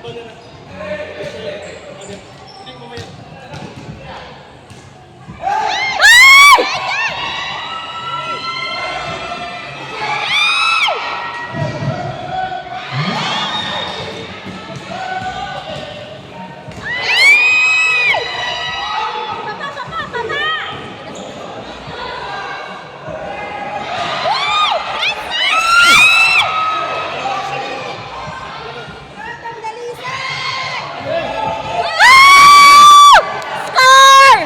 Ay! Baba, baba, baba! Woo! Score!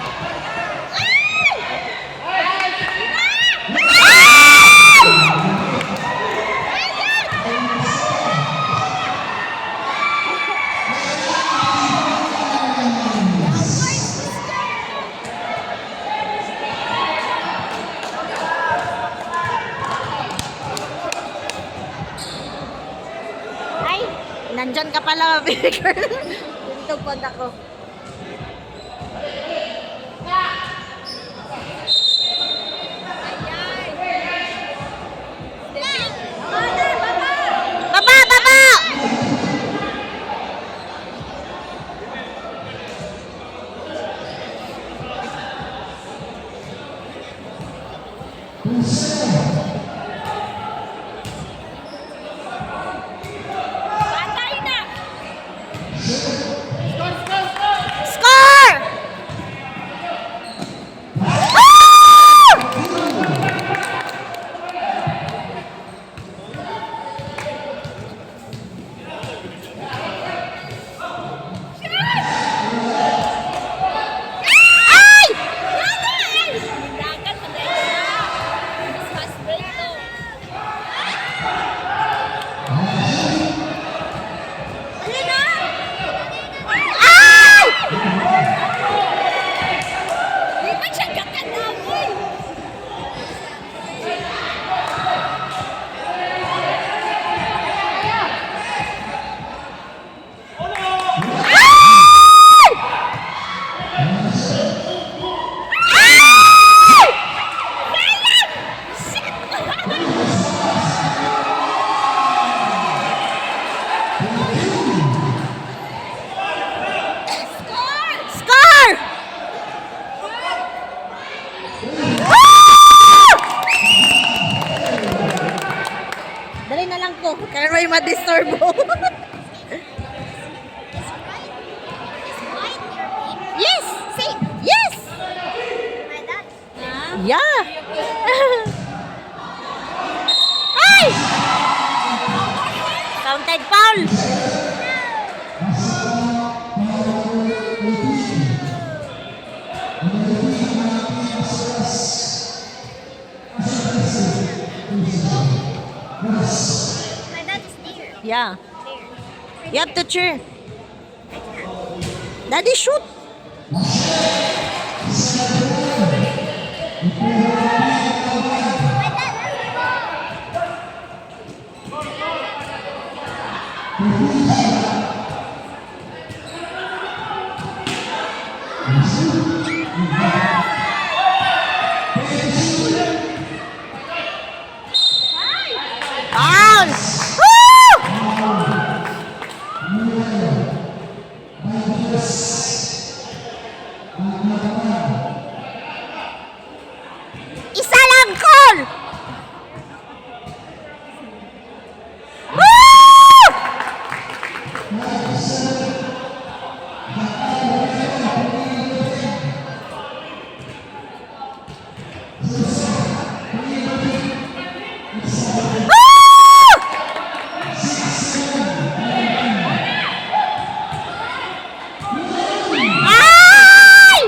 Ay! Ay, nandyan ka pala, baby girl. Tugpod ako. Baba, baba! Patay na! Score! Woo! Ay! Dagat, patay na! Fast break to. Ano na? Ay! Di man siya kakanamoy! Ay! Ay! Shit! Score! Score! Woo! Dali na lang ko. Kaya may madisturbo. Is white your pink? Yes! Same. Yes! My dad. Yeah! Ay! Counted foul! My dad is there. Yeah. There. You have to cheer. Daddy, shoot! My dad has the ball. Foul! Woo! Isa lang call! Woo! Woo! Ay!